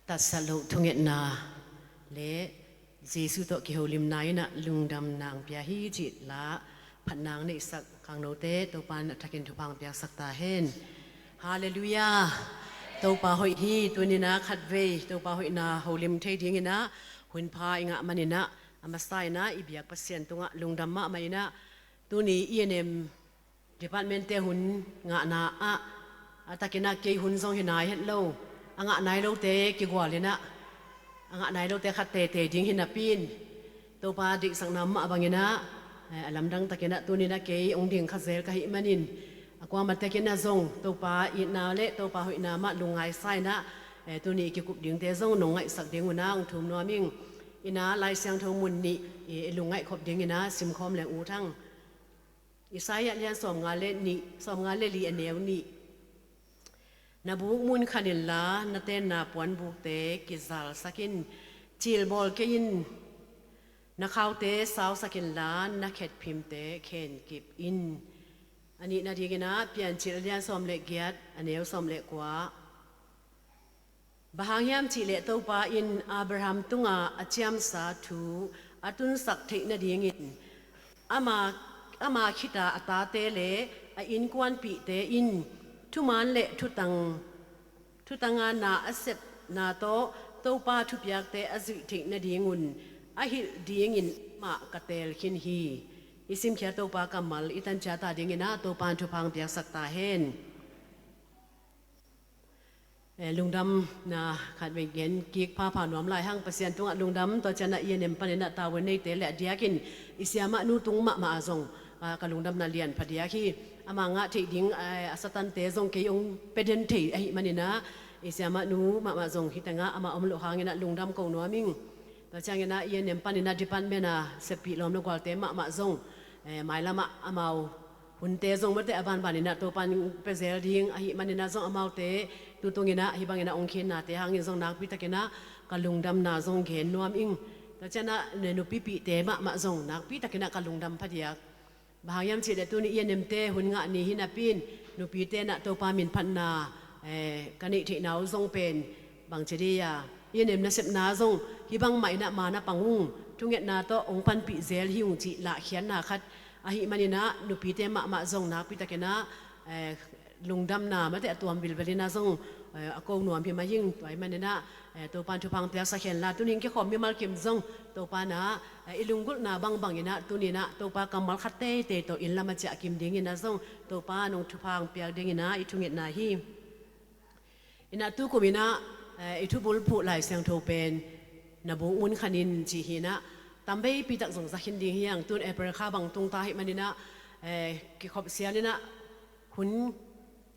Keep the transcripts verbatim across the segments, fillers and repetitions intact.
Tatsat loh thungetna le Jesu tawh kiholimna in ah lungdamna ang pia hi cih la phatna ang neihsak khangnote Topa in a thakin thupha ang piaksak ta hen. Halleluiah. Topa hoih hi. Tuni-in ah khatvei Topa hoihna holim thei dingin ah hunpha i ngah manin ah a masa in ah i biak Pasian tungah lungdam mahmah in ah tuni i E N M department-te hun ngahna ah a takin ah kei hun zong hi nai het lo, a ngah nai lote kigual in ah a ngah nai lote khat teitei ding hi napi-in Topa deihsakna mah bangin ah, eh, a lamdang takin ah tuni-in ah kei hong ding kha zel ka hih manin a kuamah tekin ah zong Topa itna le Topa hoihna mah lungngaisa in ah, eh, tuni i kikup dingte zong nong ngaihsak ding un ah hong thum nuam ing. In ah Lai Siangtho mun nih i lungngaih khop dingin ah simkhawm leng ut hang. Isaiah lian sawmnga le nih, sawmnga le li a neu nih. Na buk mun khan inla na tenna puanbukte kizalsak in. Cilbawl kei in. Na khaute sausak inla na khetphimte khenkip in. A nihna dingin ah Piancil lian sawm le giat a neu sawm le kua. Bang hang hiam cihleh Topa in Abraham tunga a ciamsa thu a tunsak theih nadingin ama, ama khita a tate le a innkuanpihte in thuman le thutang, thutanga na a sepna tawh Topa thupiakte a zuih theih nadingun a hilh dingin amah ka teel khin hi. I simkhia Topa kammal i tancia ta dingin ah Topa in thupha ang piaksak ta hen. Eh, lungdamna khat vei gen kik phapha nuam lai hang. Pasian tungah lungdam, tua ciangin ah E N M panin ah tavuan neite le a diakin i siamahnu tung mahmah ah zong, ah, ka lungdamna lian phadiak hi. Ama ngah theih ding, eh, a satante zong kei hong pia den thei ahih manin ah i siamahnu mahmah zong hi tengah ama om loh hangin ah lungdam ko nuam ing. Tua ciangin ah E N M panin ah department a seppih lawm le gualte mahmah zong, eh, mailam ah amau hunte zong mate a banbanin ah Topa in pia zel ding ahih manin ah zong amaute tutungin ah hih bangin ah hong khinnate hangin zong nakpi takin ah ka lungdamna zong gen nuam ing. Tua ciangin ah nupipihte mahmah zong nakpi takin ah ka lungdam phadiak. Bang hang hiam cihleh tuni E N M-te hun ngah ni hi napi-in nupite in ah Topa minphatna, eh, ka neih theihna uh zong pen bangci dih a, E N M nasepna zong hih bangmah in ah man a pang ung, thungetna tawh hong panpih zel hi ung cih lahkhiatna khat ahih manin ah nupite mahmah zong nakpi takin ah, eh, lungdamna mate a tuam vilvelin ah zong, eh, a ko nuam hi mah ing. Tua ahih manin ah, eh, Topa in thupha ang piaksak hen la, tuni in kikhawm mimal kim zong Topa in ah, eh, i lunggulhna bangbangin ah tuni in ah Topa kammal khat teitei tawh inn lam a ciah kim dingin ah zong Topa in hong thupha ang piak dingin ah i thungetna hi. In ah tukum in ah, eh, i thubulphuh Lai Siangtho pen na buk mun khan in ci hi in ah tamveipi tak zong za khin ding hi hang. Tun April kha bang tung ta ahih manin ah, eh, kikhop sialin ah hun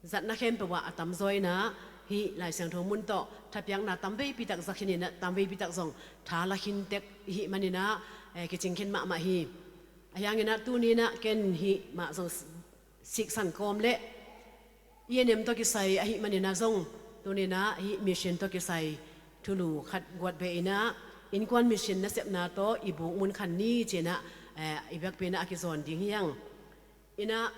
zatna khempeuh ah a tamzaw in ah hih Lai Siangtho mun tawh thapiakna tamveipi tak za khin in ah tamveipi tak zong tha la khin tek i hih manin ah, eh, kicing khin mahmah hi. Ahi hangin ah tuni in ah ken hih mah zong siksan kawm le E N M tawh kisai ahih manin ah zong tuni in ah hih mission tawh kisai thulu khat guat beh in ah innkuan mission nasepna tawh i buk mun khan ni ci in ah, eh, i biakpi in ah a kizawn ding hi hang. In ah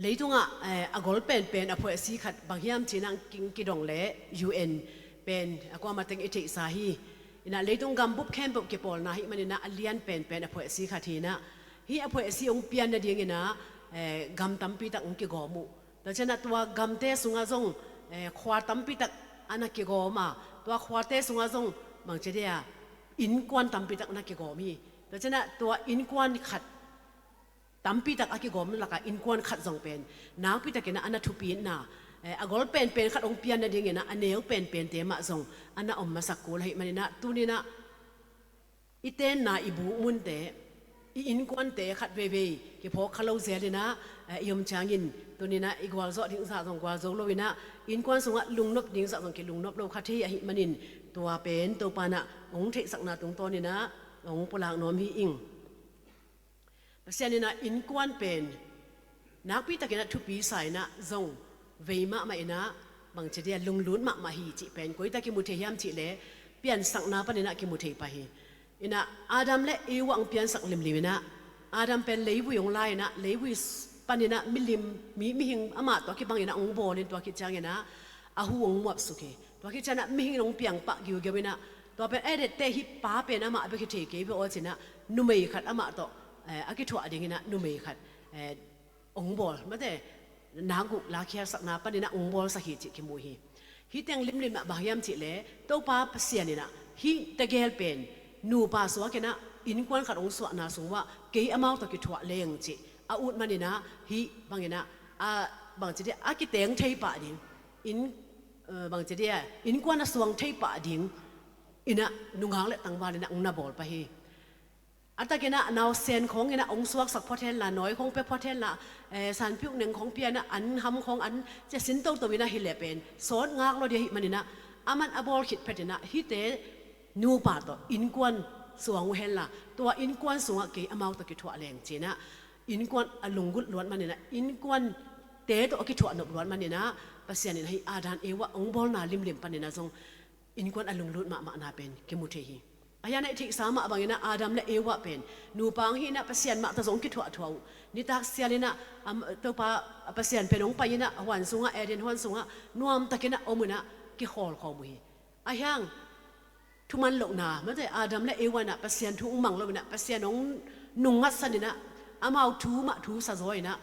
leitungah, eh, a gol penpen a phuahsi khat bang hiam ci in ah ki, kidong le U N pen a kuamah teng i theihsa hi. In ah leitung gambup khempeuh kipawlna ahih manin ah a lian penpen a phuahsi khat hi in ah hih a phuahsi hong pian nadingin ah, eh, gam tampi tak hong kigawm uh. Tua ciangin ah tua gamte sungah zong, eh, khua tampi tak a na kigawm a, tua khuate sungah zong bangci dih a, innkuan tampi tak na kigawm hi. Tua ciangin ah tua innkuan khat tampi tak a kigawm lakah innkuan khat zong pen nakpi takin ah a na thupitna, eh, a gol penpen khat hong pian nadingin ah a neu penpente mah zong a na om masak kul ahih manin ah tuni in ah i tenna i buk munte, i innkuante khat veivei kiphawk kha lo zel in ah, eh, i om ciangin tuni in ah i gualzawh ding zah zong gualzo lo in ah innkuan sungah lungnop ding zah zong kilungnop lo kha thei ahih manin tua pen Topa in ah hong theihsakna tungtawn in ah hong pulak nuam hi ing. Pasian in ah innkuan pen nakpi takin ah thupi sa in ah zong vei mahmah in ah bangci dih a, lunglut mahmah hi cih pen koi tak kimu thei hiam cihleh piansakna panin ah kimu thei pah hi. In ah Adam le Eva hong piansak limlim in ah Adam pen leivui hong la in ah leivui panin ah milim, mi, mihing amah tawh kibangin ah hong bawl in tua khit ciangin ah a hu hong muapsuk hi. Tua khit ciangin ah mihing in hong piang pah giugiau in ah, tua pen Eden te hih pa pen amah bek hi thei kei ve aw ci-in ah numei khat amah tawh, eh, a kithuah dingin ah numei khat, eh, hong bawl, mate, nakguk lakhialsakna panin ah hong bawlsak hi cih kimu hi. Hih teng limlim ah bang hiam cih leh Topa Pasian in ah hih tegel pen nupa suak in ah innkuan khat hong suahna sung uah kei amau tawh kithuah leng cih a ut manin ah hih bangin ah, a, bangci dia, a kiteng thei pah ding, inn, eh, bangci dia, innkuan a suang thei pah ding in ah nungak le tangval in ah hong na bawl pah hi. A takin ah nausen khawng in ah hong suaksak phot hen la, nawi khawng pia phot hen la, eh, sanpiuk neng khawng pia in ah an ham khawng an cia sin toto in ah hi leh pen sawt ngak lo dia hih manin ah aman a bawl khit phet in ah hihte nupa tawh innkuan suang uh hen la, tua innkuan sungah kei amau tawh kithuah leng ci-in ah innkuan a lunggulh luat manin ah, innkuante tawh a kithuah nop luat manin ah, Pasian in ah hih Adam Eva hong bawlna limlim panin ah zong innkuan a lunglut mahmahna pen kimu thei hi. A hian ah i theihsa mah bangin ah Adam le Eva pen nupa hong hi in ah Pasian mah tawh zong kithuahthuah uh. Nitak sial in ah, am, Topa Pasian pen hong pai in ah huan sungah, Eden huan sungah nuamtakin ah om in ah kikhawlkhawm uh hi. A hiang thuman lohna, mate, Adam le Eva in ah Pasian thu hong mang lo in ah, Pasian hong nungngatsan in ah, amau thu mah thu sa zaw in ah,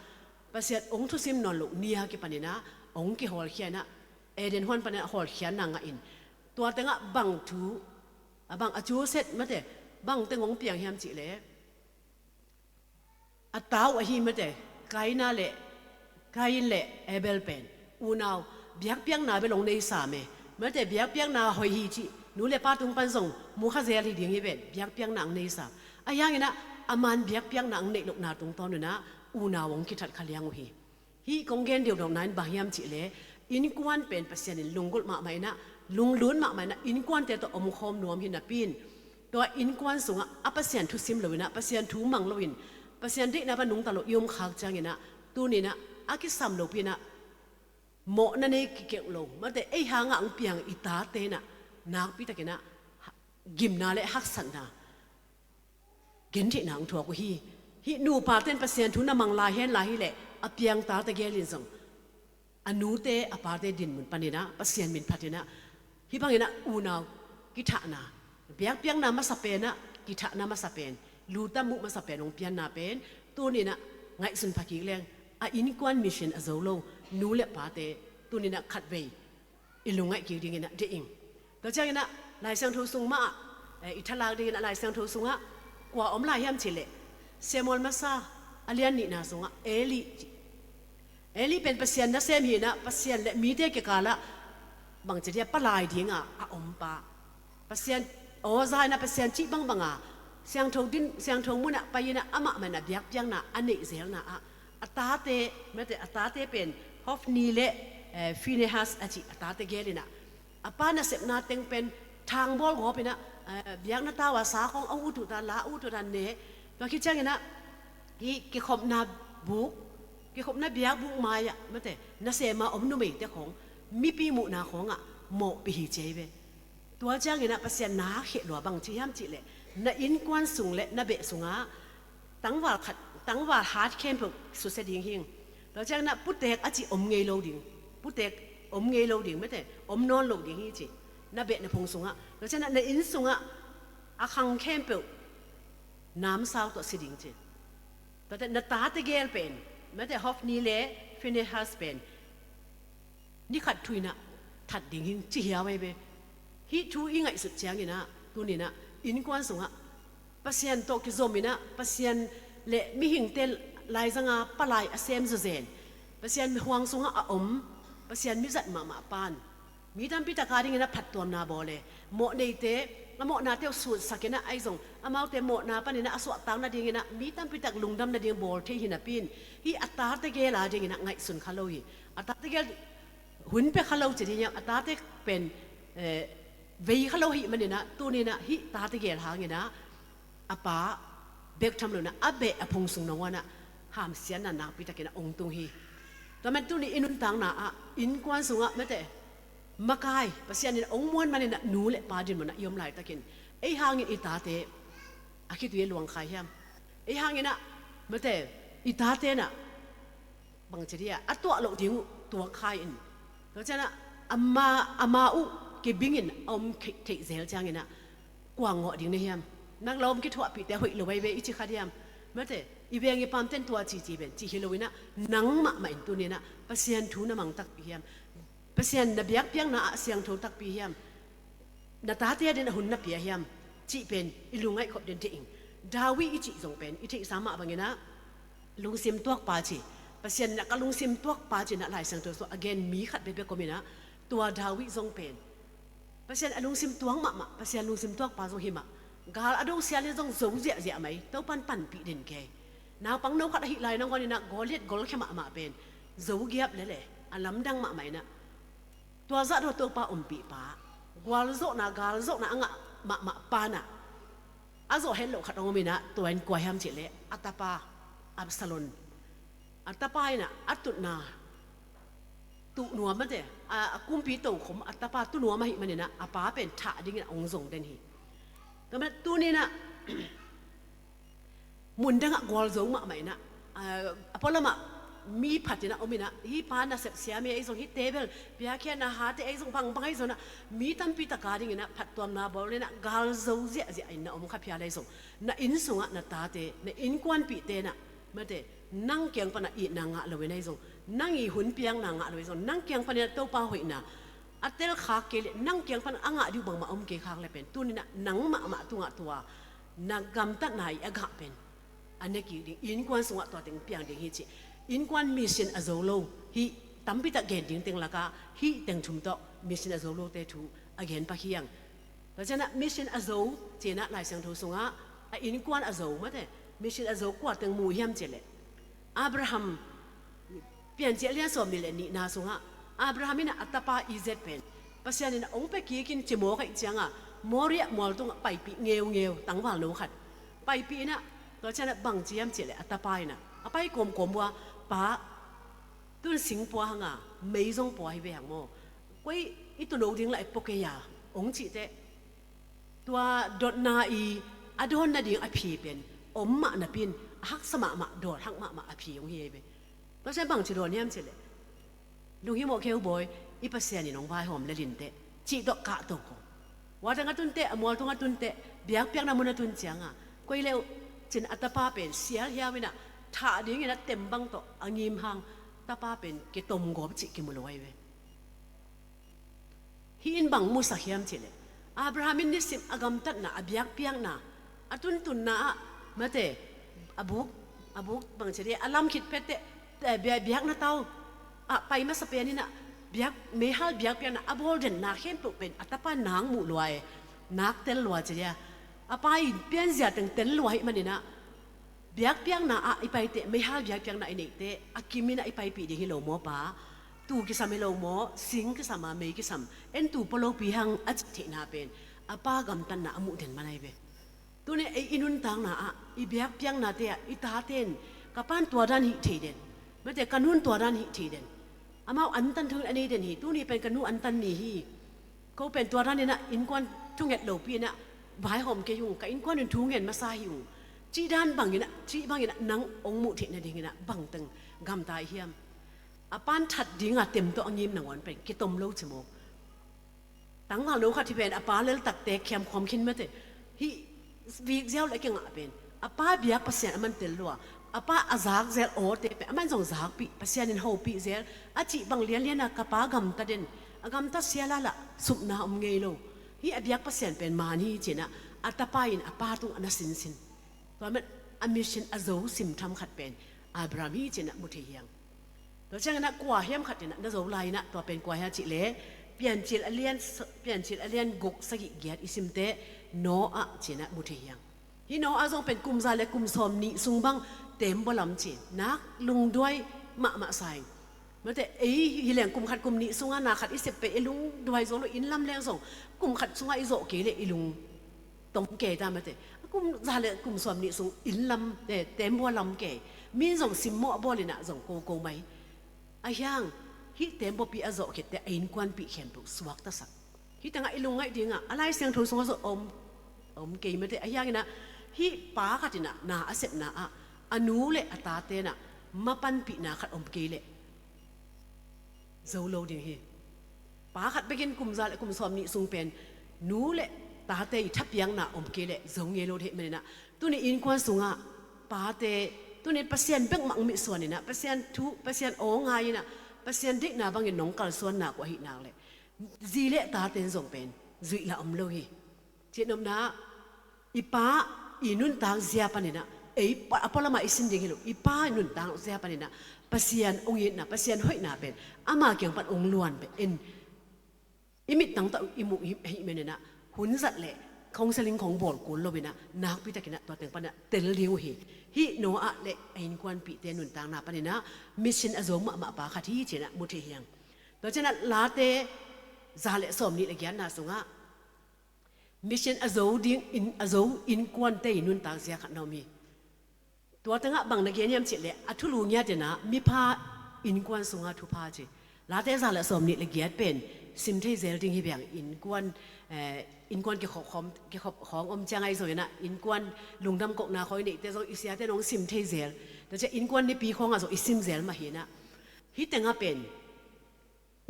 Pasian hong thusim nawn loh ni-a kipan in ah hong kihawlkhia in ah, Eden huan panin ah hawlkhiatna ngah in, tua tengah bang thu, a bang a cuset, mate, bang teng hong piang hiam cih leh, a ta uh ahi, mate, Kaina le, Kain le Abel pen unau biakpiakna bel hong nei sam e. Mate, biakpiakna hoih hi cih nu le pa tung pan zong mu kha zel hi ding hi ven, biakpiakna hong nei sam. A hiangin ah a man biakpiakna hong neih lohna tungtawn un ah unau hong kithat kha liang uh hi. Hih kong gen deuhdeuhna in bang hiam cih leh, innkuan pen Pasian in lunggulh mahmah in ah, lunglut mahmah in ah, innkuante tawh omkhawm nuam hi napi in, tua innkuan sungah a Pasian thusim lo in ah, Pasian thu mang lo in, Pasian deihna pan nungta lo i om khak ciangin ah, tuni in ah a kisam lopi in ah mawhna nei kikeuh lo, mate, ei hangah hong piang i tate in ah nakpi takin ah gimna le haksatna, gentheihna hong thuak uh hi. Hih nupa ten Pasian thu na mang lai hen la hi leh, a piang ta tegel in zong a nute a pate dinmun panin ah Pasian min phatin ah, hih bangin ah unau kithahna, biakpiakna masa pen ah, kithahna masa pen, lutam muh masa pen hong pianna pen, tuni in ah ngaihsun pha kik leng, a innkuan mission a zo lo nu le pate tuni in ah khatvei i lungngaih kik dingin ah deih ing. Tua ciangin ah Lai Siangtho sung mah ah, eh, i thalak dingin ah Lai Siangtho sungah kua om lai hiam cih leh, Samuel masa a lian nihna sungah Eli, Eli pen Pasian nasem hi in ah, Pasian le mite kikalah bangci dia palai dinga a om pa, Pasian aw za in ah, Pasian cih bangbanga siangtho din, siangtho munah pai in ah amah mah in ah biakpiakna a neih zelna ah, a tate, mate, a tate pen Hofni le, eh, Finehas a cih a ta tegel in ah, a pa nasepna teng pen thangbawl gawp in ah, eh, biakna tau a sa khawng a ut uh ta, la a ut uh ta ne. Tua khit ciangin ah hih kikhopna buk, kikhopna biakbuk mai-ah, mate, nasem a om numeite khawng mipi muhna khawngah mawhpih hi ci hi ve. Tua ciangin ah Pasian na kheh lua bang ci hiam cih leh, na innkuan sung le na beh sungah tangval khat, tangval hat khempeuh susia ding hing. Tua ciangin ah putek a cih om ngei lo ding, putek om ngei lo ding, mate, om nawn lo ding hi ci, na beh na phung sungah. Tua ciangin ah na inn sungah a khang khempeuh namsau tawh si ding ci. Tua ciangin na ta tegel pen, mate, Hofni le Finehas pen ni khat thu in ah that ding hing ci hiau ahi ve. Hih thu i ngaihsut ciangin ah, tuni in ah innkuan sungah Pasian tawh kizom in ah, Pasian le mihingte laizanga palai a sem zawzen, Pasian huang sungah a om, Pasian mizat mahmah pan mi tampi tak a dingin a phattuamna bawl e. Mawhneite, a mawhnate uh sutsak in ah, ahi zong amaute mawhna panin ah a suahtak nadingin ah mi tampi tak lungdam nading bawl thei hi napi in, hih a ta tegel a dingin ah ngaihsun kha lo hi. A ta tegel hun pia kha lo ci ding hiam, a tate pen, eh, vei kha lo hi manin ah, tuni in ah hih ta tegel hangin ah a pa bek tham lo in ah a beh a phung sung nangawn ah hamsiatna nakpi takin ah ong tung hi. Tua man tuni i nuntakna ah innkuan sungah, mate, makai, Pasian in ong muan manin ah nu le pa dinmun ah i om laitakin ei hangin i tate a khitui a luang kha hiam? Ei hangin ah, mate, i tate in ah bangci dia a tuah loh ding uh tuak kha in, tua ciangin ah ama, ama uh i bingin a om theih zel cianginah kua ngawh ding na hiam? Nak lawm kithuahpihte a hoih lo ahi ve i ci kha diam? Mate, i veng i pamten tua cici ven cih hi loinah nangmah mah in tuninah Pasian thu na mang takpi hiam? Pasian na biakpiakna ah siangtho takpi hiam? Na tate adin a hun na pia hiam? Cih pen i lungngaih khop den teing. David i cih zong pen i theihsa mah banginah lungsim tuakpa ci. Pasian inah ka lungsim tuakpa cinah Lai Siangtho sungah a gen mi khat bekbek om inah tua David zong pen Pasian a lungsim tuak mahmah, Pasian lungsim tuakpa zong hi mah. Gal a do sialin zong zo ziahziah mai, Topan panpih den kei. Naupang no khat ahih lai nangawn inah Goliat golkhia mahmah pen zo giap lele a lamdang mahmah inah tua zah dawh Topa ompihpa, gualzawhna galzawhna a ngah mahmah panah a zawh het loh khat a om inah tua in kua hiam cihleh a tapa Absalom. A tapa inah a tutna tuh nuam mate, a kumpi tokhom a tapa tuh nuam ahih maninah a pa pen thah dingin a hong zong den hi. Tua manin tuninah mundangah gualzo mahmah inah a pualamah mi phatinah om inah hih pa nasep siam hi ahi zong, hih tebel piakhia na hate ahi zong, bangbang ahi zonah mi tampi taka dinginah phattuamna bawl inah galzo ziahziah in na om kha phial ahi zong, na inn sungah na tate, na innkuanpihte inah mate, nang kiang panah itna ngah loin ahi zong, nang i hun piakna ngah lo ahi zong, nang kiang paninah Topa hoihna a telkhak kei leh, nang kiang panah a ngah dih uh bangmah om kei khak le pen tuninah nang mahmah tungah tua na gamtatna i a gah pen a ne kik ding, innkuan sungah tua teng piang ding hi ci. Innkuan mission a zo lo hih tampitak gen ding teng lakah hih teng thum tawh mission a zo lote thu a gen pakhiang. Tua cianah mission a zo cinah Lai Siangtho sungah a innkuan a zo mate, mission a zo kua teng mu hiam cihleh Abraham Piancil a lian sawm nih le nihna sungah Abraham inah a tapa Isaac pen Pasian inah hong pia kikin cimawk ahih cianga Moriah mual tungah paipih ngeungeu tangval no khat paipih inah tua cianah bang ci hiam cihleh a tapa inah a pai kawmkawm uh a, pa, tun sing pua hanga mei zong pua hi ve hang maw? Koi i tuno ding lah i pua kei a hong cihteh tua dotna i a dawn nading a phi pen om mah napi in a haksa mahmah, dawt hak mahmah a phi hong hi ahi ve. Tua cian bangci dawn hiam cihleh lunghimawh kei uh bawi, i Pasian in hong vaihawm lelinteh cih tawh kahto ko. Watang a tunteh, a mualtung a tunteh, biakpiakna mun a tun cianga koi leuh cin a tapa pen sial hiau inah thah dingin a tembang tawh a ngim hang tapa pen kitom gawp cih kimu lo ahi ve. Hih in bang musak hiam cihleh Abraham in nisim a gamtatna, a biakpiakna, a tuntunna ah mate, a buk, a buk bang ci dih a lam khit phetteh, eh, bia-, biakna tau ah pai masa pen inah biak, meihal biakpiakna a bawl denna khempeuh pen a tapa nak muh lua e, nak tel lua ci dih a, a pa in pianzia teng tel lua ahih maninah biakpiakna ah i paiteh, meihal biakpiakna i neihteh a kimin ah i paipih ding hi lo maw pa? Tu kisam hi lo maw? Sing kisam a, mei kisam, en tu pua lopi hang a cih theihna pen a pa gamtatna a muh den man ahi ve. Tuni ei i nuntakna ah, i biakpiaknate ah i taten ka pan tua dan hih thei den mate, ka nun tua dan hih thei den, amau antan thungin a nei den hi. Tuni pen ka nu antan ni hi. Ko pen tua daninah innkuan thunget lopi inah vaihawm kei ung, ka innkuan in thu ngen masa hi ung, cih dan banginah, cih banginah nang hong muh theih nadinginah bangteng gamta i hiam? A pan that dinga tem tawh a ngim nangawn pen kitom lo cimawk. Tangval no khat hi pen a pa leltakte khiamkhawm khin mate, hih vik ziau le a kingah pen a pa biak Pasian a man tel lua, a pa a zak zel awte pen a man zong zakpih, Pasian in hopih zel, a cih bang lianliana ka pa gamta den, a gamta siala lah supna om ngei lo. Hih a biak Pasian pen man hi cinah a tapa in a pa tung a na sinsin. Tua man a mission a zo simtham khat pen Abraham hi cinah mu thei hiang. Tua cianginah kua hiam khat inah na zo lai inah tua pen kua hia cihleh Piancil a lian, Piancil a lian guk sagih giat i simteh Noah cinah mu thei hiang. Hih Noah zong pen kum za le kum sawm nih sung bang tembaw lam ci, nak lungduai mahmah sa ing. Mate ei hi leng kum khat kum nih sungah na khat i sep pen i lungduai zo lo, inn lam leng zong kum khat sungah i zawh kei le i lung tong kei ta mate. A kum za le kum sawm nih sung inn lam, eh, tembaw lam kei. Min zong simmawh a bawl inah zong koko mai. A hiang hih tembawpi a zawh khitteh a innkuanpih khempeuh suaktasak. Hih tengah i lungngaih dingah a Lai Siangtho sungah zong om, om kei mate. A hianginah hih pa khat inah na a sepna ah a nu le a tatenah mapanpihna khat om kei leh zo lo ding hi. Pa khat bekin kum za le kum sawm nih sung pen nu le tate i thapiakna om kei leh zo ngei lo theih maninah, tuni innkuan sungah pate, tuni Pasian bekmah hong mitsuaninah, Pasian thu, Pasian aw ngaiinah, Pasian deihna bangin nong kalsuan nak uh ahih nak leh zi le tate in zong pen zuih lah om lo hi. Cihnopna, i pa i nuntak zia paninah, ei pa, a pualamah i sin ding hi lo, i pa i nuntak zia paninah Pasian hong itna, Pasian hoihna pen ama kiang pan hong luan pen en, i mittang tawh i muh hi, ahih maninah hun zat le counseling khong bawl kul loinah nakpitakinah tua teng panah tel ding uh hi. Hih Noah le a innkuanpihte nuntakna paninah mission a zo mahmah pa khat hi cinah mu thei hiang. Tua cinah Late za le sawm nih le giatna sungah mission a zo ding in, a zo innkuante i nuntak zia khat na om hi. Tua tengah bang na gen hiam cihleh, a thulu ngiatinah mipha innkuan sunga thupha ci. Late za le sawm nih le giat pen sim thei zel ding hi beng, innkuan, eh, innkuan kikhop khawng, kikhop khawng om ciang ahi zonginah innkuan lungdam kohna khawng i neihte zong i siate nong sim thei zel. Tua ciah innkuan nipi khawngah zong i sim zel mah hinah, hih tengah pen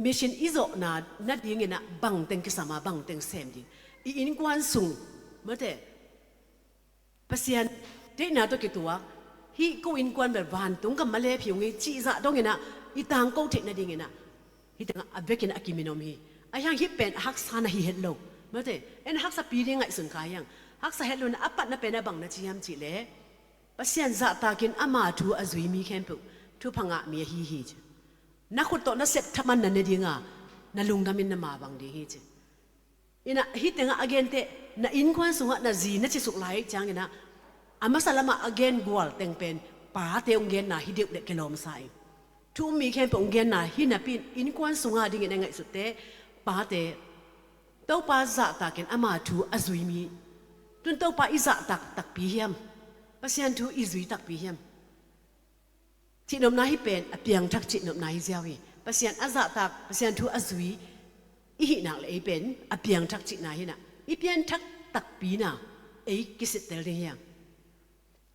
mission i zawhna nadinginah bangteng kisama bangteng sem ding, i innkuan sung, mate, Pasian deihna tawh kituak, hih ko innkuan bel vantung gam malep hi ung hi cih zah donginah i tangko theih nadinginah hih tengah a vekin a kimin om hi. Ahi hang hih pen a haksa na hi het lo, mate, en haksapi ding ngaihsun kha hiang. Haksa het lo inah a patna pen a bang na ci hiam cihleh, Pasian zahtakin ama thu a zui mi khempeuh thupha ngah mi ahi hi ci. Na khut tawh na sep thaman na ne dinga, na lungdamin na mabang ding hi ci. Inah hih tengah a genteh, na innkuan sungah na zi na cisuk lai cianginah a masa lamah a gen gual teng pen pate hong genna hi deuh le kilawmsa ing. Thu um mi khempeuh hong genna hi napi in innkuan sunga dingin a ngaihsutte, pate, Topa zahtakin ama thu a zui mi. Tun Topa i zahtak takpi hiam? Pasian thu i zui takpi hiam? Cihnopna hih pen a piangthak cihnopna hi ziau hi. Pasian a zahtak, Pasian thu a zui i hih nak le ei pen a piangthak cihna hinah, i pianthak takpina ei kisittel ding hiang.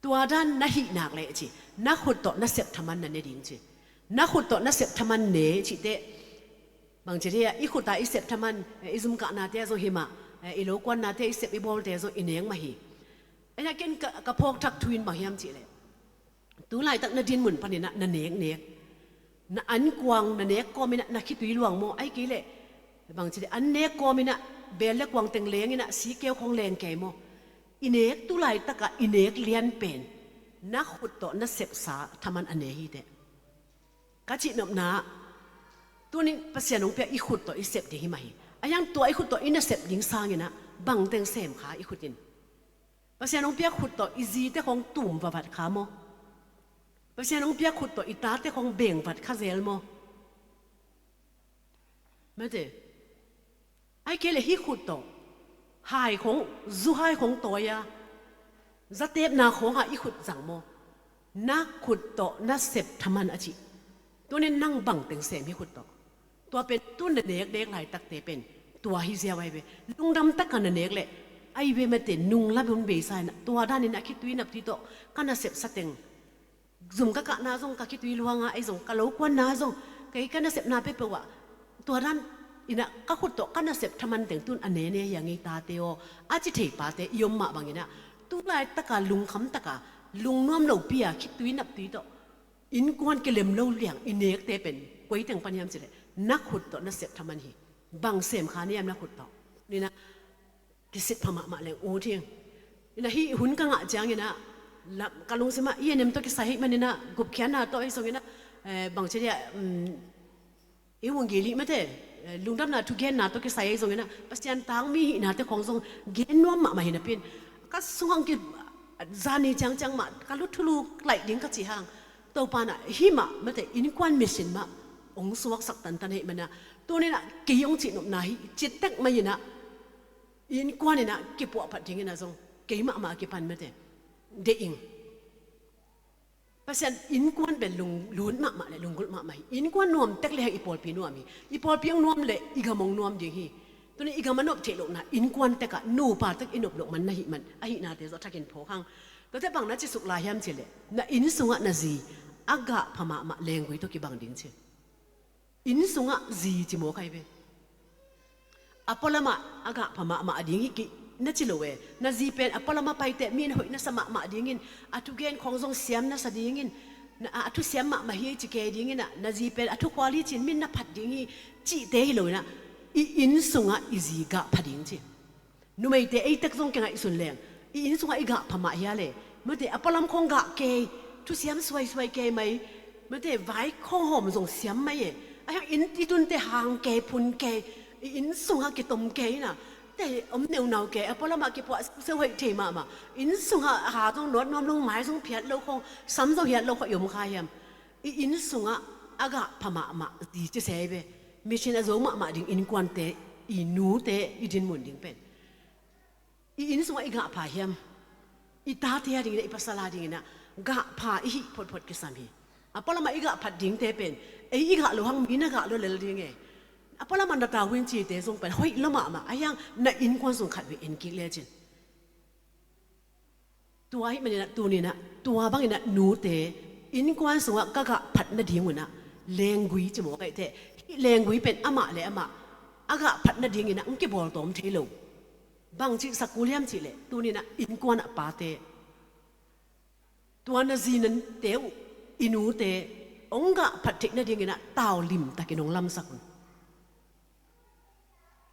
Tua dan na hih nak le ci, na khut tawh na sep thaman na ne ding ci. Na khut tawh na sep thaman ne cihteh, bangci dih a, i khuta i sep thaman, eh, i zumkahnate a zong hi mah, eh, i lokuannate i sep i bawlte a zong i nek mah hi. Ahi a ken ka, ka phawkthak thu in bang hiam cihleh, tu laitak na dinmun paninah na neknek, na ankuang na nek kawminah na khitui luang maw, ahi kei leh bangci dih, an nek kawminah bel le kuang teng lenginah sikeu khawng leng kei maw? I nek tu laitakah i nek lian pen na khut tawh na sepsa thaman a ne hiteh. Ka cihnopna, tunin Pasian hong pia i khut tawh i sep ding hi mah hi. Ahi hang tua i khut tawh i na sep ding sanginah bangteng sem kha i khut in. Pasian hong pia khut tawh i zite khawng tum vavat kha maw? Pasian hong pia khut tawh i tate khawng bengvat kha zel maw? Mate, ahi kei leh hih khut tawh hai khawng, zu hai khawng tawi a, zatepna khawngah i khut zang maw? Na khut tawh na sep thaman a cih. Tunin nang bangteng sem hih khut tawh. Tua pen tun na neknek laitakte pen tua hi ziau ahi ve. Lungdam taka na nek leh ahi ve, mate, nung lamun beisa inah tua danin a khitui naptui tawh ka na sepsa teng, zum ka kahna zong, ka khitui luanga ei zong, ka lokuanna zong, kei ka nasepna peuhpeuh ah tua dan inah ka khut tawh ka nasep thaman teng tun a nene hi a ngei tate aw, a ci thei pate i om mah banginah tu laitaka lungkham taka lungnuam lopi a khitui naptui tawh innkuan kilem lo liang i nekte pen koi teng pan hiam cileh na khut tawh nasep thaman hi. Bang sem kha niam na khut tawh ninah kisit pha mahmah leng ut hi. Inah hih hun ka ngah cianginah ka lungsimah i a nem tawh kisai hih maninah gupkhiatna tawh ahi zonginah, eh, bangci dia, um, i wunggi lih mate, eh, lungdamna thugenna tawh kisai ahi zonginah Pasian tangmi hihnate khawng zong gen nuam mahmah hi napi in ka sungah hong ki zani ciangciang mah ka lu thulu laih ding ka cih hang Topa nah hih mah mate innkuan mission mah hong suaksak tantan hih manah tuninah kei hong cihnopna hi citek mah inah innkuan inah kipuahphat dinginah zong kei mahmah a kipan mate deih ing. Pasian innkuan pen lunglut mahmah le lunggulh mahmah hi. Innkuan nuam tek le hang i pawlpi nuam hi. I pawlpi hong nuam le i gam hong nuam ding hi. Tuni i gam a nop theih lohna innkuan tekah nupa tek i nop loh man na hih man ahihnate zawh thakin phawk hang. Tuate bang na cisuk lai hiam cileh na inn sungah na zi a gah pha mahmah lenggui tawh kibang ding ci. Inn sungah zi ci mawk ahi ve. A pualamah a gahpha mahmah ding hi kei na ci lo e. Na zi pen a pualamah paite mi na hoih na sa mahmah dingin, a thugen khawng zong siam na sa dingin, na, a, a thusiam mahmah hi ci kei dingin ah, na zi pen a thukhual hi ci-in min na phat ding hi cihte hi lo in ah, i inn sungah i zi gahpha ding ci. Numeite ei tek zong kingaihsun leng, i inn sungah i gahpha mah hi a le, mate a pualam khawng gah kei, thusiam suaisuai kei mai, mate vai khawng hawm zong siam mai e. A hiang inn i tunte hang kei, phun kei, i inn sungah kitom kei na, te om neunau kei, a pualamah kipuah siuseu hoih thei mahmah. Inn sungah ha zong nawt nuam lo, mai zong phiat lo khawng, sam zong hiat lo khawng i om kha hiam? I inn sungah a gahpha mahmah zi ci se hi ve. Mission a zo mahmah ding innkuante, i nute i dinmun ding pen. I inn sungah i gahpha hiam? I tate a dingin ah, i pasal a dingin ah gahpha i hih photphot kisam hi. A pualamah i gahphat dingte pen ei i gah lo hang mi na gah lo lel ding e. A pualamah na tau in cite zong pen hoih lo mahmah. A hiang na innkuan sung khat vei en kik lecin. Tua ahih manin ah tuni-in ah tua bangin ah nute innkuan sungah ka gahphat nadingun ah lenggui ci mawk ahih teh, hih lenggui pen amah le amah a gahphat nadingin ah hong kibawl tawm thei lo. Bangci sak kul hiam cih leh tuni-in ah innkuan ah pate, tua na zi nate uh, i nute hong gahphat theih nadingin ah tau limtakin hong lamsak un.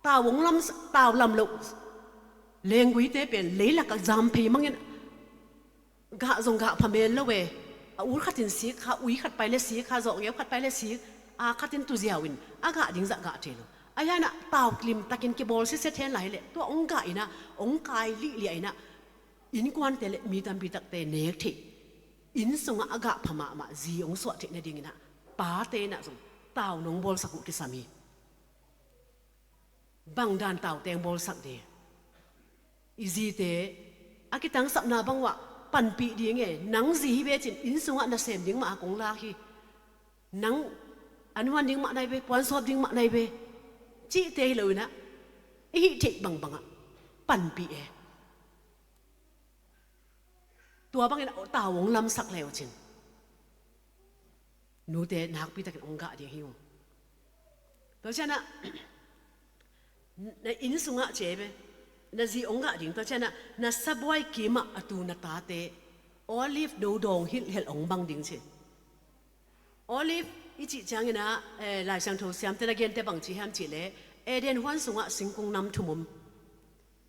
Tau hong lam, tau lam loh lengguite pen leilak ah zam phei mangin gah zong gahpha mel lo e. A ut khatin sik kha, ui khat pai le sik kha, zawh ngeu khat pai le sik, a khatin tuziau in a gah ding zah gah thei lo. A hiang ah tau limtakin kibawl siset hen lai hi leh tua hong gah in ah, hong kai lihliah in ah innkuante le mi tampi takte nek theih, inn sungah a gahpha mahmah zi hong suah theih nadingin ah pate in ah zong tau nong bawlsak uh kisam hi. Bang dan taute hong bawlsak ding? I zite a kitangsapna bang uah panpih ding e. Nang zi hi ve cin inn sungah nasem ding mah a kong lak hi. Nang an huan ding mah nai ve, puan sawp ding mah nai ve, cihte hi lo in ah i hih theih bangbang ah panpih e. Tua bangin tau hong lamsak le uh cin nute nakpi takin hong gah ding hi uh. Tua ciang ah na inn sungah ci ve, na zi hong gah ding. Tua ciang ah na sabuai kimah a tu na tate olive no dawng hilhhelh hong bang ding ci. Olive i cih ciangin ah, eh, Lai Siangtho siamte na gente bang ci hiam cih leh Eden huan sungah singkung nam thum om.